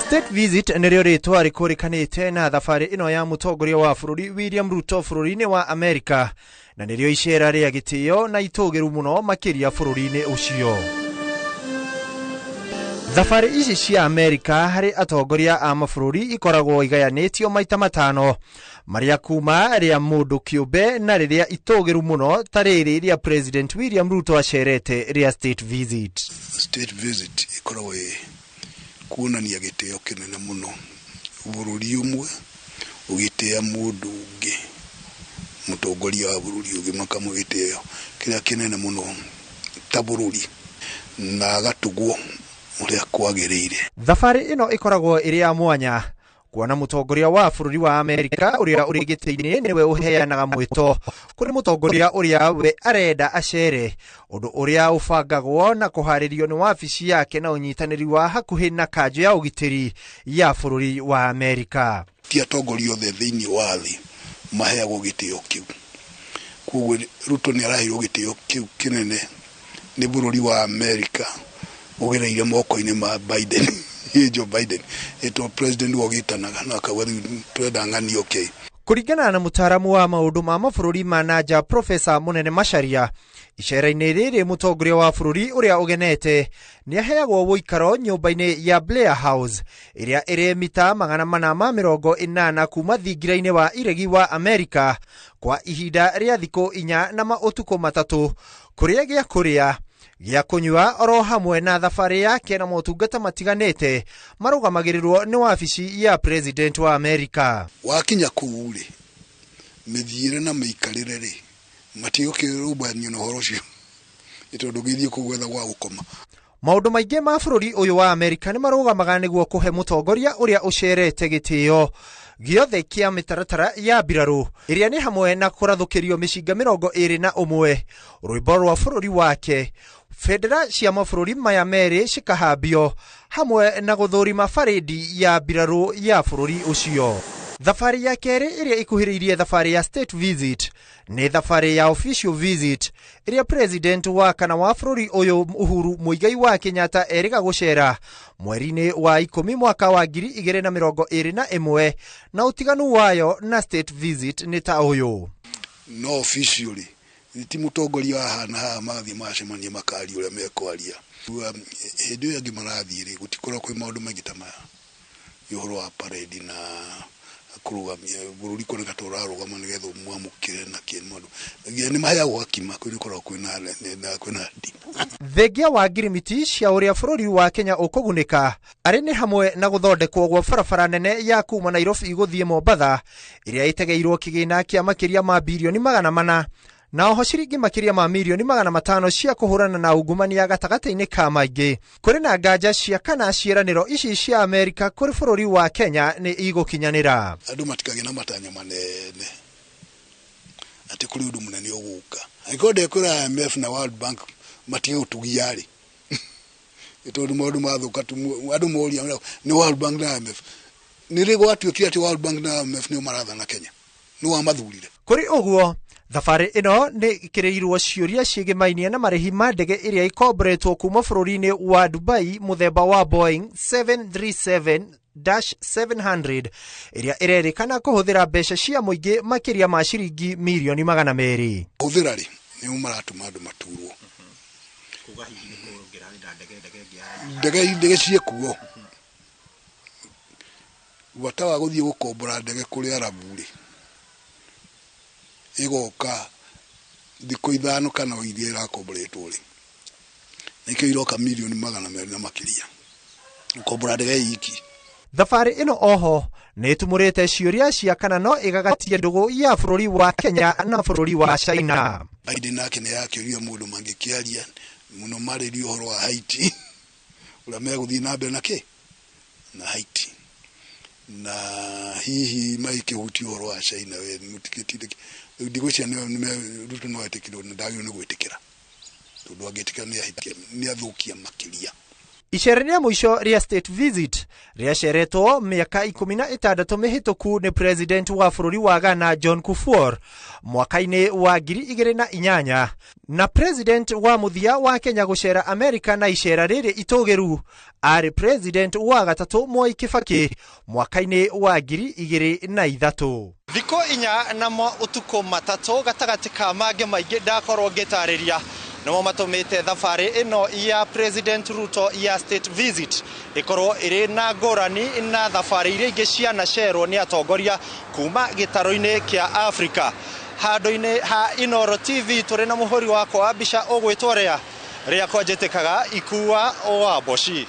State visit nĩrĩo rĩtwa rĩkũrĩkanĩte na thabarĩ ĩno ya mũtongoria wa bũrũri William Ruto bũrũri-inĩ wa Amerika, na nĩrĩo icera rĩa gĩtĩo na itũgĩru mũno makĩria bũrũri-inĩ ũcio. Thabarĩ ici cia Amerika harĩ atongoria a mabũrũri ikoragwo igayanĩtio maita matano, marĩa kuma rĩa mũndũ kĩũmbe na rĩrĩa itũgĩru mũno ta rĩrĩ rĩa President William Ruto acerete rĩa state visit. State visit ĩkoragwo ĩ kuonania gĩtĩo kĩnene mũno, bũrũri ũmwe ũgĩtĩa mũndũ ũngĩ, mũtongoria wa bũrũri ũngĩ, makamũhe gĩtĩo kĩrĩa kĩnene mũno ta bũrũri, na agatugwo ũrĩa kwagĩrĩire. Thabarĩ ĩno ĩkoragwo ĩrĩ ya mwanya kuona mũtongoria wa bũrũri wa Amerika ũrĩa ũrĩ gĩtĩ-inĩ nĩwe ũheanaga mwĩto kũrĩ mũtongoria ũrĩa we arenda acere, ũndũ ũrĩa ũbangagwo na kũharĩrio nĩ wabici yake na ũnyitanĩri wa hakuhĩ na kanjũ ya ũgitĩri ya bũrũri wa Amerika. Ti atongoria othe thĩinĩ wa thĩ maheagwo gĩtĩo kĩu, koguo Ruto nĩ araheirwo gĩtĩo kĩu kĩnene nĩ bũrũri wa Amerika ũgereire moko-inĩ ma Biden, Joe Biden, ĩtwo president wogĩtanaga na akauga rĩu twenda ng'ani okay. Kũringana na mũtaaramu wa maũndũ ma mabũrũri ma nanja Profesa Mũnene Macharia, icera-inĩ rĩrĩ mũtongoria wa bũrũri ũrĩa ũgenete nĩ aheagwo ũikaro nyũmba-inĩ ya Blair House ĩrĩa ĩrĩ mita 480 kuma thingira-inĩ wa iregi wa Amerika kwa ihinda rĩa thikũ 4 na maũtukũ 3, kũrĩa gĩa kũrĩa, gĩa kũnyua oro hamwe na thabarĩ yake na motungata matiganĩte marũgamagĩrĩrwo nĩ wabici ya President wa Amerika. Wakinya kũu rĩ, mĩthiĩre na mĩikarĩre rĩ, matigũkĩrũmbũyania na ũhoro ũcio, nĩ tondũ ũngĩthiĩ kũu gwetha gwa gũkoma. Maũndũ maingĩ ma bũrũri ũyũ wa Amerika nĩ marũgamaga nĩguo kũhe mũtongoria ũrĩa ũcerete gĩtĩo gĩothe kĩa mĩtaratara ya mbirarũ ĩrĩa nĩ hamwe na kũrathũkĩrio mĩcinga 21, rwĩmbo rwa bũrũri wake, bendera cia mabũrũri maya merĩ cikahambio, hamwe na gũthũrima barĩndi ya mbirarũ ya bũrũri ũcio. Thabarĩ ya kerĩ ĩrĩa ĩkuhĩrĩirie thabarĩ ya state visit nĩ thabarĩ ya official visit ĩrĩa president wa kana wa bũrũri ũyũ Uhuru Muigai wa Kenyatta erĩga gũcera mweri-inĩ wa 10 mwaka wa 2021, na ũtiganu wayo na state visit nĩ ta ũyũ. No officially ti mũtongoria wa haha na haha magathiĩ magacemania makaria ũrĩa mekwaria. Hĩndĩ ĩyo angĩ marathiĩ rĩ, gũtikoragwo kwĩ maũndũ maingĩ ta maya, ũhoro wa parade na kũrũgamia bũrũri kuoneka ta ũrarũgama nĩgetha ũmwamũkĩre na kĩ maũndũ. Nĩ maheagwo gakima, kwĩ nĩkoragwo kwĩna dinner. Thengia wa ngirimiti cia ũrĩa bũrũri wa Kenya ũkũgunĩka arĩ nĩ hamwe na gũthondekwo gwa barabara nene ya kuma Nairobi gũthiĩ Mombatha ĩrĩa ĩtegeirwo kĩgĩna kĩa makĩria ma birioni 400 na oho ciringi makĩria ma mirioni 500 cia kũhũrana na ungumania gatagatĩ-inĩ ka maingĩ. Kũrĩ na nganja cia kana ciĩranĩro ici cia Amerika kũrĩ bũrũri wa Kenya nĩ igũkinyanĩra. Andũ matikagĩe na matanya manene atĩ kũrĩ ũndũ mũnene ũgũka. Angĩkorwo ndekwĩra IMF na World Bank matige gũtugia rĩ, nĩ tondũ maũndũ mathũka andũ moria nĩ World Bank na IMF. Nĩ rĩ gwatuĩkire atĩ World Bank na IMF nĩo marathana Kenya? Nĩ wamathurire. Kũrĩ ũguo, thabarĩ ĩno nĩ ĩkĩrĩirwo ciũria ciĩgĩmainie na marĩhi ma ndege ĩrĩa ĩkomboretwo kuma bũrũri-inĩ wa Dubai mũthemba wa Boeing 737-700 ĩrĩa ĩrerĩkana kũhũthĩra mbeca cia mũingĩ makĩria ma ciringi mirioni 200. Kũhũthĩra rĩ, nĩo maratũma andũ maturwo. Ndege ciĩkuo. Bata wa gũthiĩ gũkombora ndege kũrĩ Arabu rĩ, ĩgoka thikũ 5 kana o iria ĩrakomboretwo rĩ, nĩkĩo iroka mirioni 200 na makĩria gũkombora ndege iki. Thabarĩ ĩno oho nĩ ĩtumũrĩte ciũria cia kana no ĩgagatie ndũgũ ya bũrũri wa Kenya na bũrũri wa China. Biden nake nĩ yakĩũria mũndũ mangĩkĩaria mũno marĩrie ũhoro wa Haiti ũrĩa megũthiĩ na mbere na kĩ na Haiti, na hihi magĩkĩhutia ũhoro wa China we mũtikĩtindĩke. Rĩu ndigwĩciria Ruto no etĩkĩrwo na ndagĩrĩirwo nĩ gwĩtĩkĩra, tondũ angĩtĩkĩra nĩ athũkia makĩria. Icera rĩa mũico rĩa state visit rĩaceretwo mĩaka 16 mĩhĩtũku nĩ president wa bũrũri wa Ghana John Kufuor mwaka-inĩ wa 2008, na president wa mũthia wa Kenya gũcera Amerika na icera rĩrĩ itũgĩru arĩ president wa gatatũ Mwai Kibaki mwaka-inĩ wa 2003. Thikũ 4 na maũtukũ 3 gatagatĩ ka mangĩ maingĩ ndakorwo ngĩtarĩria nĩmo matũmĩte thabarĩ ĩno ya President Ruto ya state visit ĩkorwo ĩrĩ na ngũrani na thabarĩ iria ingĩ cianacerwo nĩ atongoria kuma gĩtarũ-inĩ kĩa Afrika. Handũ-inĩ ha Inooro TV tũrĩ na mũhũri wakwa wa mbica ũgwĩtwo Rĩa Rĩakwa njĩtĩkaga Ikua wa Mboci.